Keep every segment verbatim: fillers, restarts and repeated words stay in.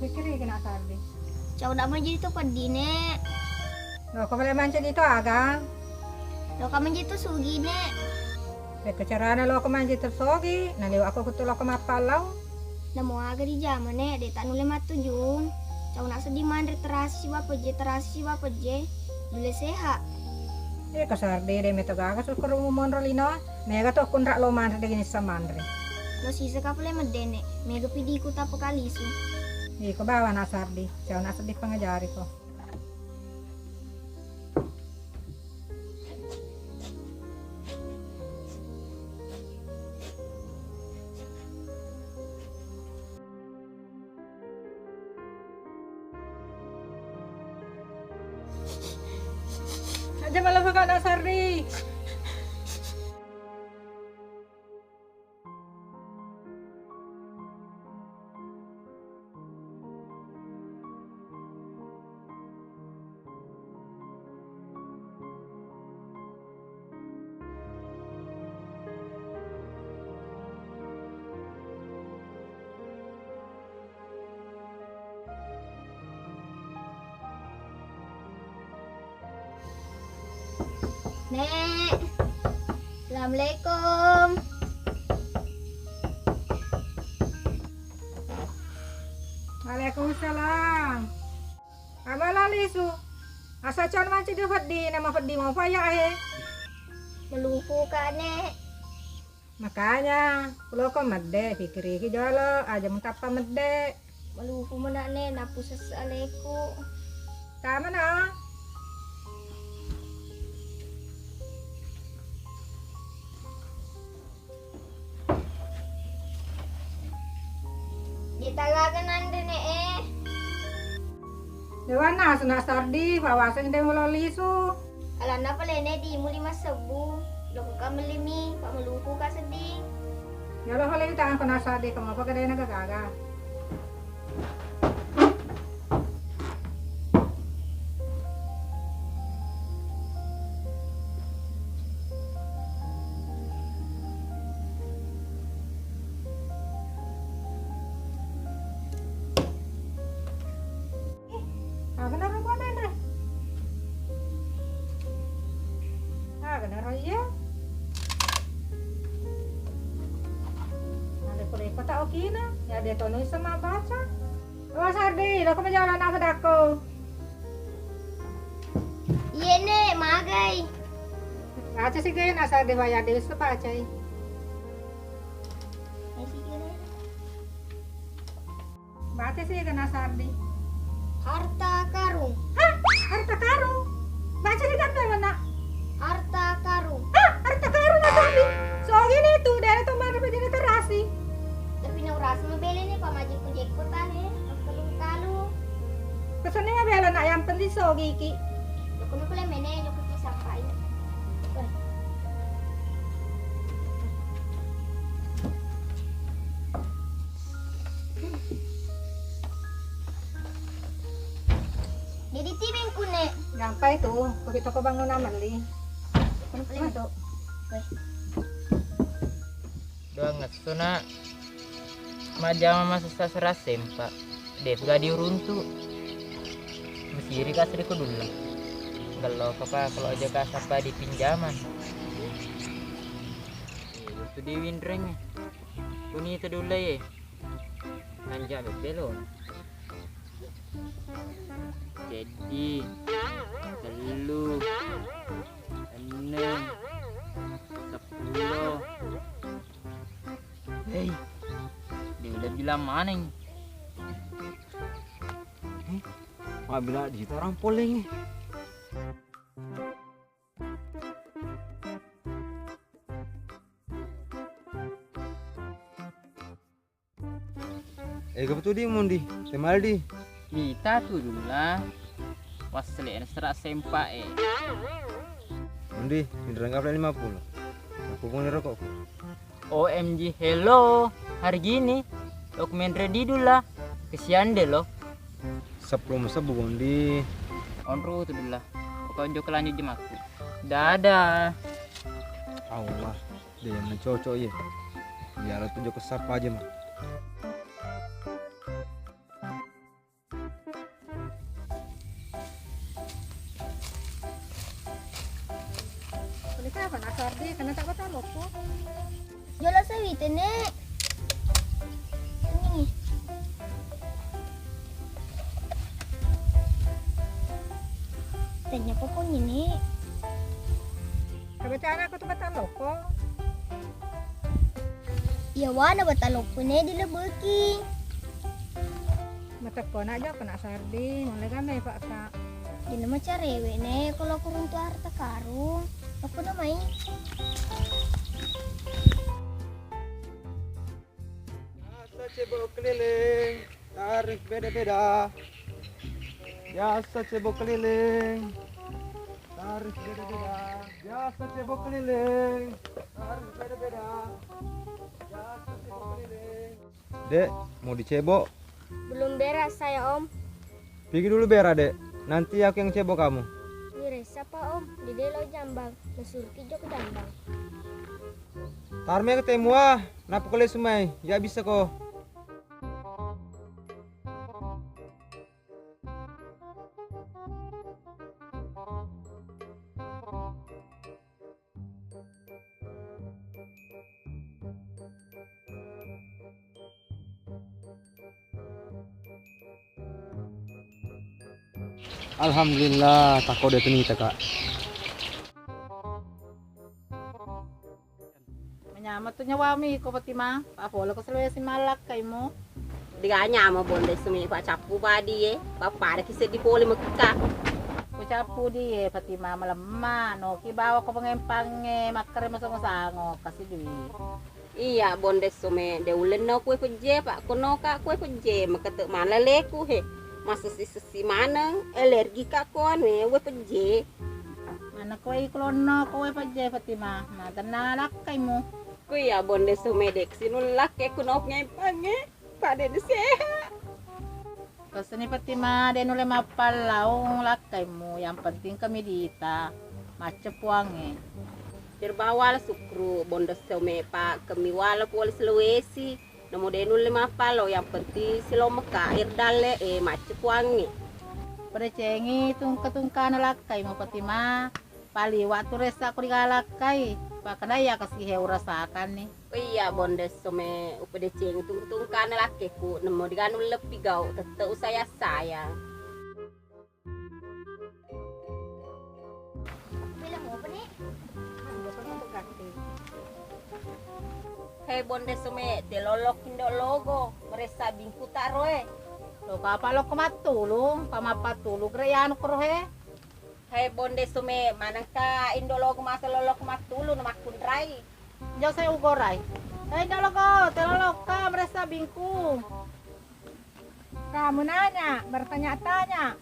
Pikkiriki, Nak Sardi. Cau, nak mancaji to peddi, Nek. Loko pale mancaji to aga? Loka mancaji to sugi, Nek. Pekko carana loko mancaji to sugi, naliwakko kuttu loko mappallau. Namo aga dijama, Nek, de' tanulle mattujung. Cau, nak sedding manre terasi sibawa pejje, terasi sibawa pejje. Nulle sehat. Eh, Kak Sardi, de' meto gaga sukkuru monro lino. Mega to kunrak lo manre de' nissa manre. Lo siseka pale medde, Nek. Mega pidiku tappa kalisu. Iko bawa, Nak Sardi. Cau, nak sedding pangajari ko. Aja malah buka, Nak Sardi. Nek. Assalamualaikum. Waalaikumsalam. Amala lisu. Asa con manci di feddi, nama feddi mau faya he. Melupu ka, Nek. Makanya, kuloko medde, pikiriki jolo, aja mutappa medde. Malupu mena, Nek, napusesse aleku. Tamana. Ditagaga nanre, Nek, eh. Dewanna asu, Nak Sardi, pawaseng de mulo lisu. Alanna palene di muli massebbu. Loko ka melli mi, pa melupu ka sedding. Yolo hole tangan ko, Nak Sardi, kamu apa gedena gaga. Eh, aga naro gua nanre? Aga naro iya? Naleko-leko ta okina, ya de tonu isa mabbaca. Oh, Sardi, loko majalan apa dakko? Iye, Nek, magai. Baca si gena, Sardi, waya de usu bacai. Baca si gena, Sardi. Harta karung. Hah? Harta karung? Baca si gena, mana? Harta karung. Hah? Harta karung, Nak Sardi? So gini tu, daerah tu mana pajana terasi. Tapi na urasa mabele ni, pamajikku jekko tahe, makkalu-kalu. Pesannya mabele, Nak, yang penting sogiki. Jokko ni pale mene, jokko ki sapai. Weh. Jadi tibing kune. Gampang itu, pergi toko bangunan beli. Mana paling itu? Weh. Doang ngesso, Nak. Majjama masessa sera sempa. De'ga diuruntu. Mesiri ka seddi ko dulla. Gello ka pa kalau aja ka sapa di pinjaman. Itu di winreng. Kuni itu dulla ye. Anja bebelo. Jadi, tellu, enneng, seppulo. Hei, de ulle bilang maneng. Eh, mabbila digitarang poleng. Ega betu di Mundi, temaldi. Mita tu dulla. Wassele'na sera sempa e. Mundi, minreng kapla lima puluh. Aku pun rokokku. O M G, hello. Hari gini, lok menre di dulla. Kesian de lo. Sepuluh masa Mundi. Onro tu dulla. Pokoknya joko lanjut jemaku. Dadah. Allah. De yang cocok ye. Biar tu joko sapa aja mah. Eh, kenapa tak batalokko? Jolo sawite, Nek. Ini. Tanya apa pun ini? Kebetulan aku tuh batalokko. Iya, wana batalokko, Nek, dilebeki. Matekkona jokka na Sardi, mulle ga mepakka. Dena macarewe ne, ko lo kuruntu harta karung. Apa namai? Biasa cebok keliling, tarif beda-beda. Biasa cebok keliling, tarif beda-beda. Biasa cebok keliling, tarif beda-beda. Biasa cebok keliling. Dek, mau dicebok? Belum beres saya, Om. Pergi dulu beres, Dek. Nanti aku yang cebok kamu. Wiressa pa, Om, di delo jambang. Nasuruki jok jambang. Tarme ketemu ah, napukule sumai, ya bisa ko. Alhamdulillah, tako de tenita, Kak. Manyameng tu nyawami ko Fatima, papole ko Sulawesi mallakkaimu. Dega nyameng bonde sumi pacappu badi e, pappada ki seddi pole mekka. Ko cappu di e Fatima malemma, noki bawa ko pengempange makkere masango-sango kasi dui. Iya bonde some de ulenna kue pejje pak kono ka kue pejje makete maneng leku he masesi-sesi maneng alergi ka ko anu e we pejje. Mana kue ikulonno ko we pejje Fatima, matenna lakkaimu. Ku iya bonde some dek sinullakke ku nop ngempangnge, pada de sehat. Peseni Fatima, de nulle mappallaung lakkaimu, yang penting kami dita macce puangnge. Perbawa la sukru bonde some pa kami wala pole Sulawesi. Namo de nulle mappallau, yang penting silo mekka air dalle e macce puangnge. Padecengi tungka-tungkana lakkai mo Fatima. Paliwa tu ressa ko digalakkai. Pakana iya kasi he urasakanni. Oh iya bonde some upadecengi tungka-tungkana lakkeku namo diga nulle pigau tette usayang-sayang. Bilang apa nih? Hei bonde some telolok indo logo meressa bingku tak roe. Lo kapa lo ko mattulu, pamappa tulu gere anu ko rohe. Hei bonde some manengka indo logo masa lolok mattulu no makkunrai. Jose ugorai. Hei indo logo telolok ka meressa bingku. Kamu nanya, bertanya-tanya.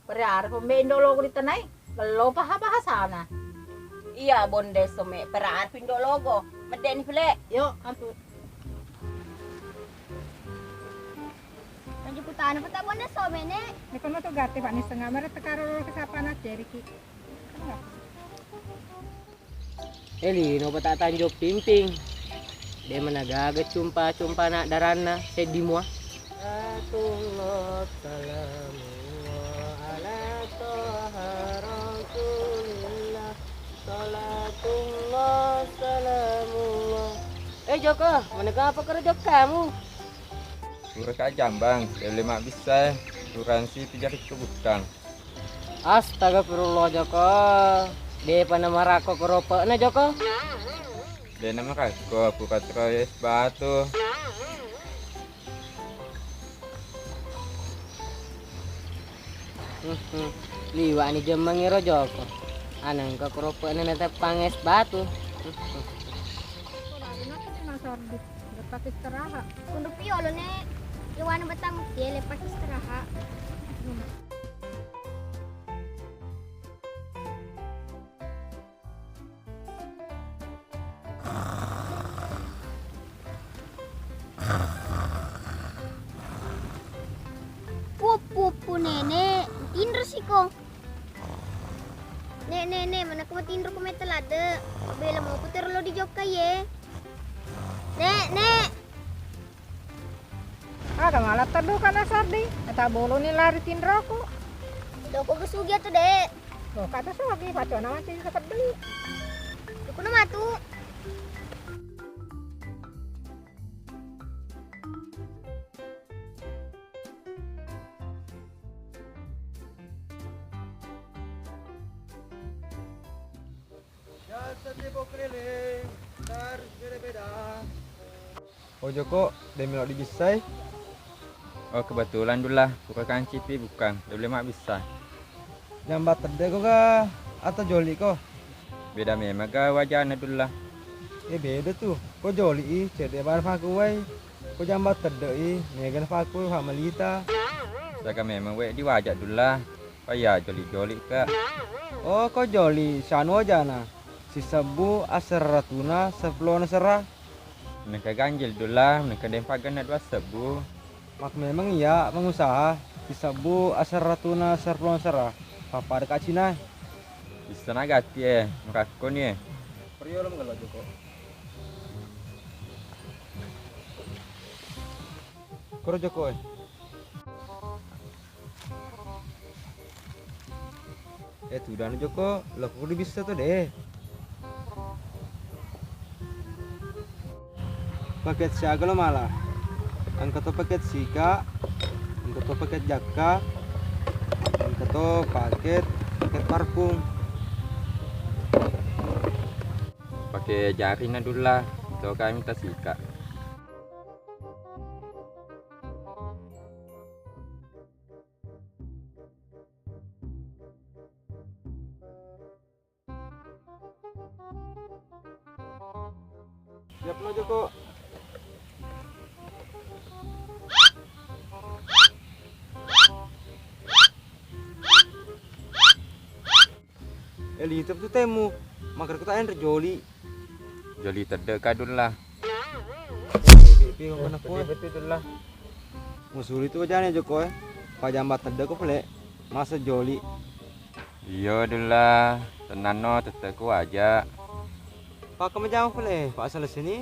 Pere arif mbe indo logo di tenai, gello paha bahasana. Iya bonde some pere arif indo logo. Medde ni pele. Yo antu. Maju kutana peta bonde some ne. Nekono tu gate pak ni setengah mere tekaro lo kesapana ceriki. Enggak. Eh lino peta tanjo pimping. De managaga cumpa-cumpa na daranna seddi mua. Salatullah salamullah ala toha rasulillah. Salatullah salamullah. Eh Joko, maneka apa karo jokkamu? Pura ka jambang, de ulle mabbissa e. Asuransi tu jari kebutang. Astagfirullah Joko. Depa namarakko kerope'na Joko. De namarakko, aku katro es batu. Liwa'ni jemmengngero Joko. Anengka kerope'na nateppang es batu. Lepas istirahat. Untuk piolo ne, iwana batang mesti lepas istirahat. Puppu, puppu, Nenek, tinro siko. Nek, nek, nek, manakko matinro ko metta ladde. Bela moku terlo di jokka ye. Nek, nek. Aga mala teddu kana Sardi, nata boloni lari tinroku. Doko gesugi atu, Dek. Loh, kata sogi, pacona mati sapeddi. Dukuno matu. Biasa tipu keliling, harus beda-beda. Oh Joko, de melo dibissai? Oh, kebetulan Dulla, buka kancipi bukan, de ulle mabbissa. Jamba tedde ko ga atau joli ko? Beda memang ga wajana Dulla. Eh, beda tu. Ko joli i, cedde bana fakuwai. Ko jamba tedde i, mega na fakuwai fa melita. Saga memang we di wajak Dulla. Paya joli-joli ka. Oh, ko joli, sianu wajana. Sisebbu asera ratuna seppulo na sera. Nengka ganjil Dulla, nengka dempa genna dua sebbu. Mak memang iya pengusaha, sisebbu asera ratuna seppulo na sera. Pappada ka Cina. Bisa na gati e, makakko ni e. Priyo lo mengelo Joko. Koro Joko e. Eh, tudang Joko, lo kudu bisa to de. Paket siaga lo mala. Engka to paket sika, engka to paket jakka, engka to paket, paket parfum. Pakai jari na Dulla, to kami ta sika. Siap lo Joko. Eh, litep tu temu. Makkeda ko ta enre joli. Joli tedde ka Dulla. Pi, pi, ko kena ko. Betul Dulla. Musuli tu jane Joko e. Pajamba tedde ko pale. Masa joli. Iyo Dulla, tenanno tette ko aja. Pake majama pale, Pak selesai ni.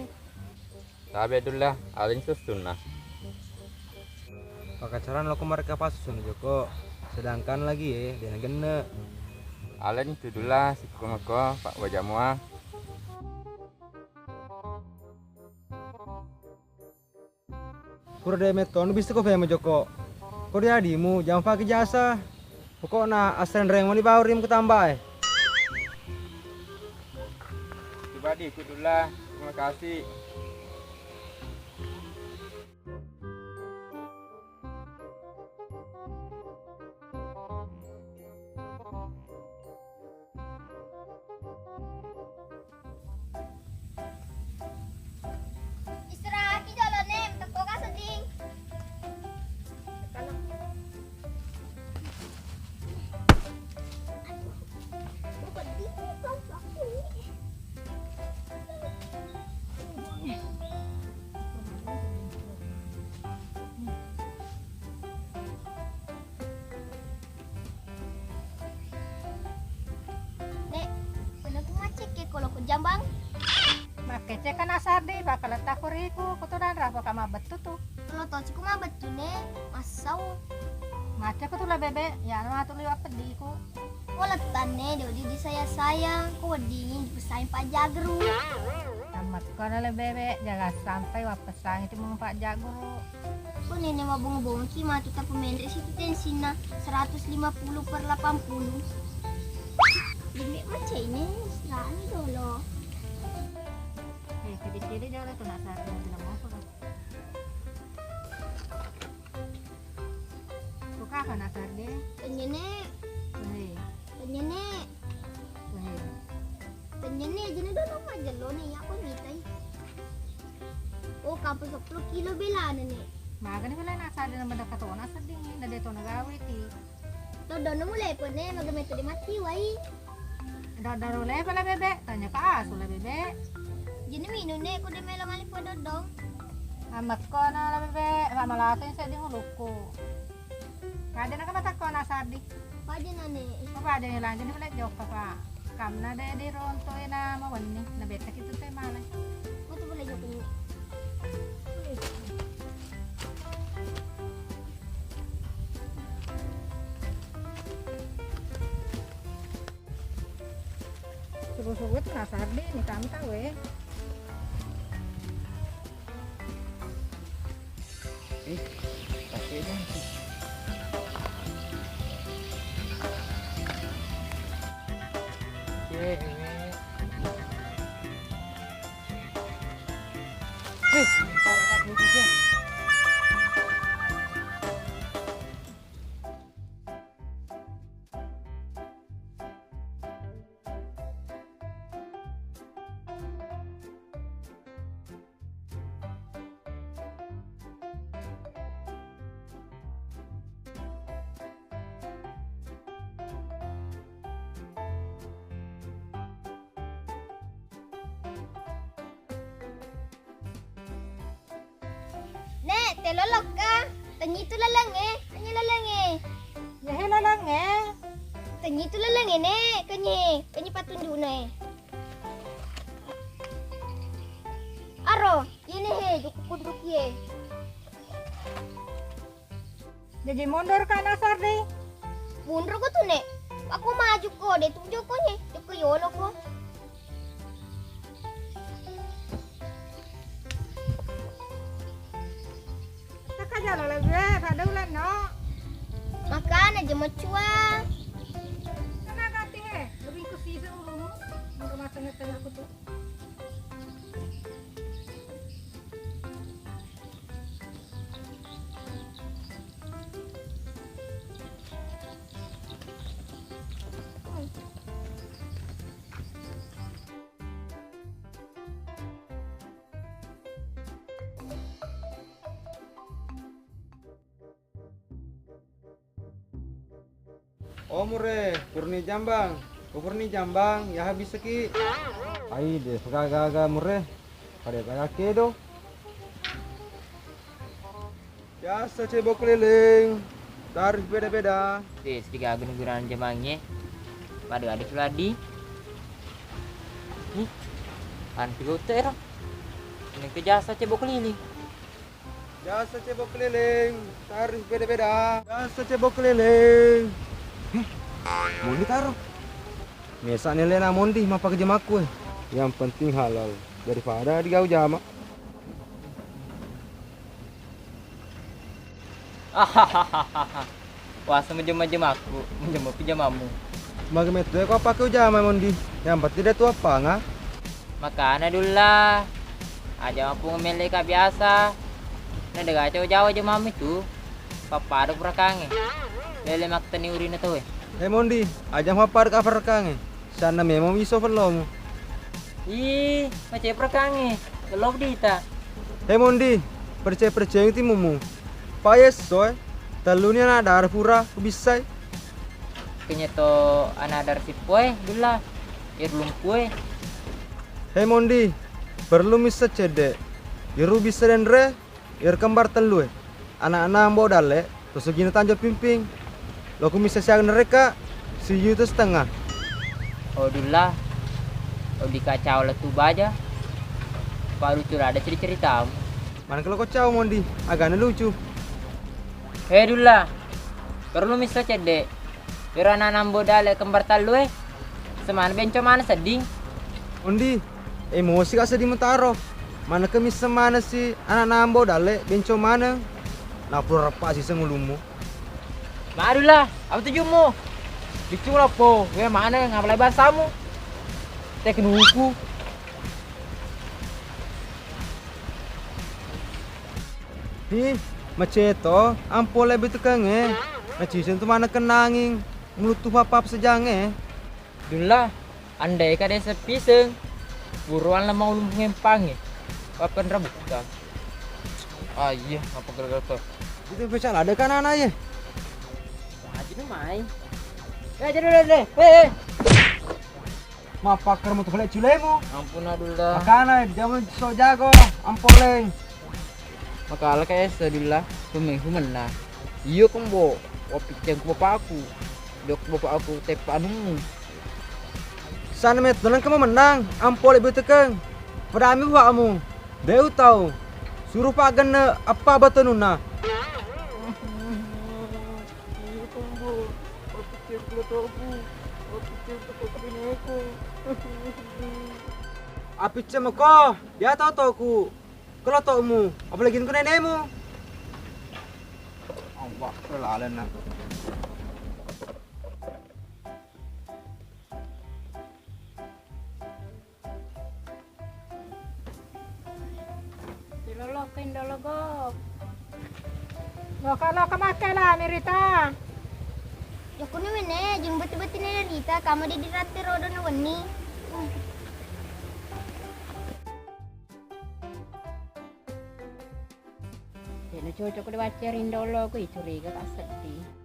Tabe Dulla, aling susunna. Pakacaran loko mereka pasusun Joko, sedangkan lagi e dena genne. Alen tu Dulla, sikko mako, Pak wajamoa. Pura de metto, nu bisa ko femo Joko. Ko de adimu, jama pake jasa. Pokokna asenreng mani bau rim kutamba e. Pribadi ku Dulla, terima kasih. Istirahat ki jolo, Nem. Teko ka sedding. Nek, pernah ku macet ke kalau ku jambang. Makkecek kana Sardi, bakal takuriku, kutu dan rapo kama bettu tu. Kalau tau ciku mah bettu ne, masau. Macet ku tu lah bebe, ya matu liwat pediku. Ko lettanne de wedding disayang-sayang, ko weddingi dipesaing pajjageru. Tammakkono le bebe, jangan sampai wappesangi tu mumpa jagguru. Ko nene mabonga-bongaki matu tapemenre situ tensinna seratus lima puluh per delapan puluh. Demi macai ne, serani dolo. Eh, kede-kede jolo tu nak satu, bilang apa? Suka apa nak Sardi? Penyene. Weh. Penyene. Weh. Penyene aja nih dong, mah jelo nih, aku mitai. Oh, kampus sepuluh kilo bela nih. Magani bela nak Sardi nambah dekat tona sedih, nade tona gawe ti. Toddono mulai pone, maga metode mati wai. Doddo rule pala bebe, tanya ka asu la bebe. Jini minung ne, ko de melo ngali pa doddong. Amakko na la bebe, mano lateng sedding ulukku. Pada na ka matakko na Sardi. Pada na ne. Apa pada ni lanjut ni pala jokka pa. Kamna de di ronto na mawenni, na betta kitu te malai. Ko tu pala jokka ni. Weh. Subuh tu nasardi ni tanta we. Eh, pakai dong. Oke, ini. Eh, Nek, telolokka. Tenyitu lalengnge, kenyi lalengnge. Yahe lalengnge. Tenyitu lalengnge, Nek, kenyi, kenyi patunjukna e. Aro, iyene he, jokko kudrukie. Jaji mundur ka nasar deh. Mundur ko tu, Nek. Aku maju ko, de tu jokko nye, jokko yolo ko. Taka jalo lagi, pada ulan no. Makana je macua. Kana kati he, lebih ku sisa urumu. Maka masa ngetengah aku tu. Oh mure, purni jambang. Ko purni jambang, ya habis seki. Ai, de gaga-gaga mure. Pada gaga kedo. Biasa cebo keliling, tarif beda-beda. De seki gaga nuguran jamangnge. Pada ada suladi. Ih, anti gote ero. Ini ke jasa cebo keliling. Jasa cebo keliling, tarif beda-beda. Jasa cebo keliling. Eh, Mondi taro. Mesa nilena Mondi mappake jamakku e. Yang penting halal daripada digau jama. Wasa mejema-jemakku, mejema pijamamu. Magi mettu e ko appake ujama Mondi, yang penting de tu appanga. Makana Dulla, aja mappung melle ka biasa. Na de gaga jawa jamammu tu. Pappada purakange. Lele makteni urina tau e. He Mondi, aja mappadu ka purakange. Sanna memang iso fellomu. Ih, mace purakange. Lelo dita. He Mondi, percaya-percaya timumu. Payesso e, telluni ana dara pura kubissai. Kenyeto ana dara sippo e, Dulla. Irlumpu e. He Mondi, perlu missa cedde. Iru bisa denre. Iyaro kembar tellu e, ana'na Ambo Dalle, to sugina Tanjung Pimping. Loko missa siaga narekka, sijuta setengah. Oh Dulla, oh dikacau lettu baja. Palucu ladde ceri-ceritamu. Manengka loko cau Mondi, agana lucu. He Dulla, perlu missa cedde. Iyaro ana'na Ambo Dalle kembar tellu e, semana benco maneng sedding. Ondi, emosi ka sedding mutaro. Manekka misseng maneng si ana'na Ambo Dalle benco maneng. Napura reppa siseng ulummu. Madulla, apa tujummu? Biccu lappo, we maneng, apalagi bahasamu? Teknuku. Hi, maceto, ampo lebbi tukengnge. Naciceng tu maneng kennanging, muluttu pappa sejangnge. Dulla, andai ka desa piseng, buruan lemma ulung pengempang e. Papenra bukka. Ah iya, apa gara-gara to? Itu pecah lada kan anak ye. Wajib mai. Eh, jadi udah deh. Eh, eh. Mappakkar mutu pale culemu. Ampun Adulla. Makana jamu so jago ampoleng. Makala ka esa Dulla, pemeng humenna. Iyo kembo, wapicceng ku bapakku. Jok bapakku teppa anummu. Sana metto nengka mennang, ampole butekeng. Padami bapakmu. Deu tau. Suruh pagenne appa batenuna. Iya, Tombo. Aku cek lo tobu. Aku cek lo tobu neku. Apiccemeko, ya totoku. Kelo to'mu, apalagi ku nenemu. Awwa, lalenna. Dilolokeng dolo, Go. Loka-loka makke la, Mirita. Yakuni wene, jeng beti-beti ne Rita, kamu di dirate rodo na wenni. De'na cocok de wacce rindolo, ku icuriga ka seddi.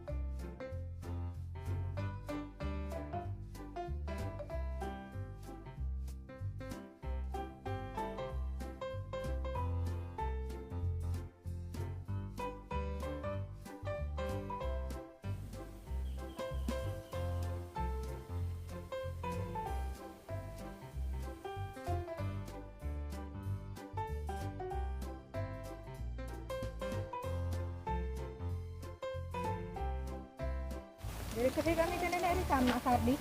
Jadi, kasi kami kena dari sama, Sardi.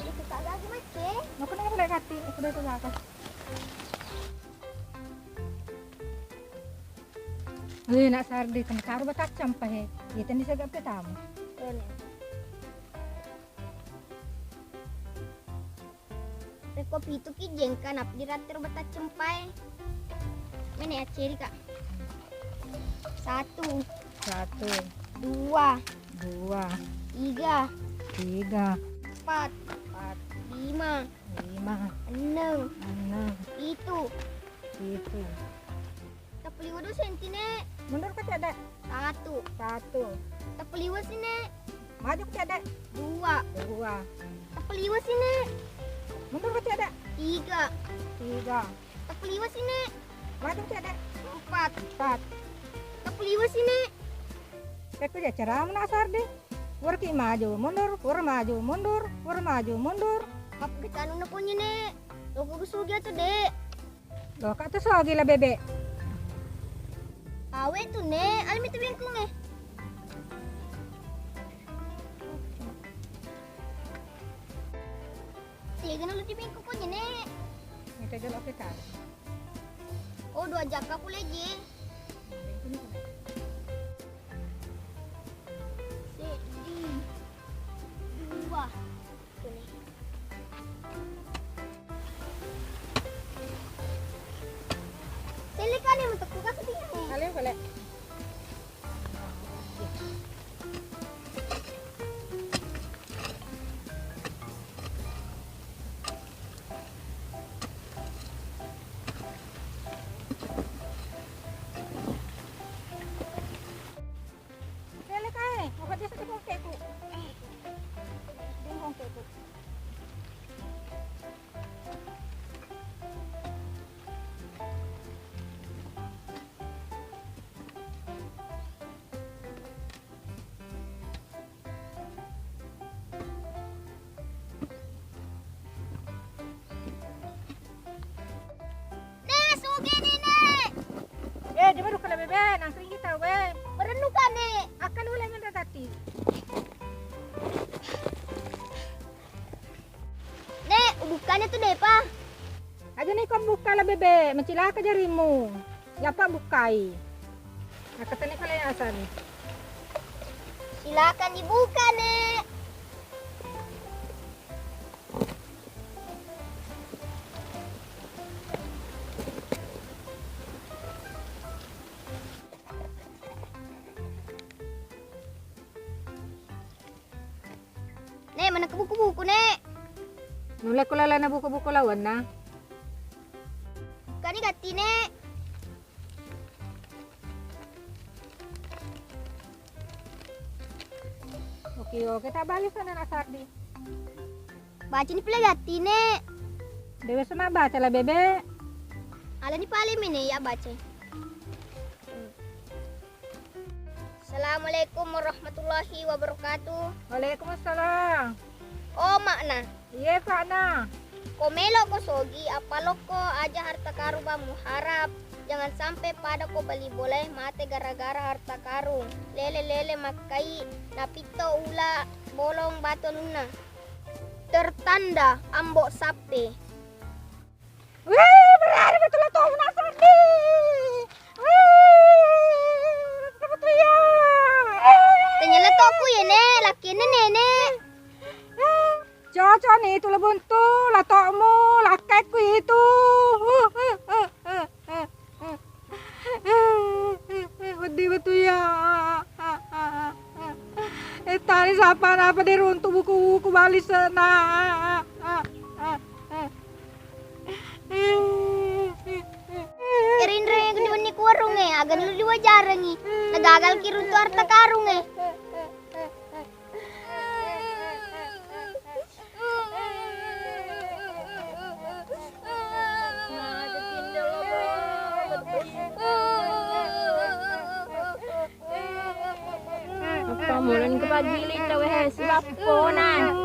Itu tak lagi macet. Mau kena boleh kati, aku udah terbatas. Eh, nak Sardi, kena taruh batas campa, he. Iya, tadi saya gak tamu. Ini. Rekko pitu ki jengka, nappa dirattero batacceng pae. Mene acceri ka. Satu. Satu. Dua. Dua. Tiga. Tiga. Empat. Empat. Lima. Lima. Enneng. Enneng. Pitu. Pitu. Tappa liwa dua senti, Nek. Mundur ka cedde. Satu. Satu. Tappa liwa si, Nek. Maju ka cedde. Dua. Dua. Tappa liwa si, Nek. Mundur ka cedde. Tiga. Tiga. Tappa liwa si, Nek. Maju ka cedde. Empat. Empat. Tappa liwa si, Nek. Pekko ja caramu, nak Sardi. Wurki maju mundur, wur maju mundur, wur maju mundur. Apa kita anu na ponye, Nek? Loko gusugi atu, Dek. Loka tu sogi la bebe. Awe tu, Nek, alami tu bengkung e. Tega na lu di bengkung ko je, Nek. Ini tega lo kita. Oh, dua jaka pule je. Seddi. Dua. Selekane metu ku kasih tinggal. Kale, kale. Selekae, apa dia satu bongkeku? Dia bongkeku. Nek, sugini, Nek. Eh, di baru kala bebe, nang sering kita we. Merenung kan, Nek? Akan ulai mendatati. Nek, bukannya tuh, Nek, Pak. Aja nih kau buka lah, bebe, mencilaka jarimu. Yapa bukai. Nakatani kale asan. Silakan dibuka, Nek. Nek, mana ke buku-buku, Nek? Nulle ku lalana buku-buku lawanna. Kani gatti, Nek. Oke, oke, tak balik sana, Nak Sardi. Baca ni pale gatti, Nek. Dewe sama baca lah, bebe. Ala ni pale mene ya baca. Assalamualaikum warahmatullahi wabarakatuh. Waalaikumsalam. Oh, makna. Iye, Fa'na. Ko melo ko sogi, apa lokko aja harta karung ba muharap. Jangan sampai pada ko bali bolae mate gara-gara harta karung. Lele-lele makkai, napitto ula bolong batu anunna. Tertanda Ambo Sappe. Wih, berani betul tuh nasardi. Wih, betul ya. Tanya letok ku ya, Nek, laki ini, Nenek. Cocok nih itu lebuntu, latokmu, lakekku itu. Wedding betul ya. Eh, tadi sapa napa deh runtuh buku-buku bali sana. Erinre gede wenni ku warunge, aga lu diwajarengi. Nagagal ki runtuh harta karunge. Apa mulen ke pagi lita wehe si bappona.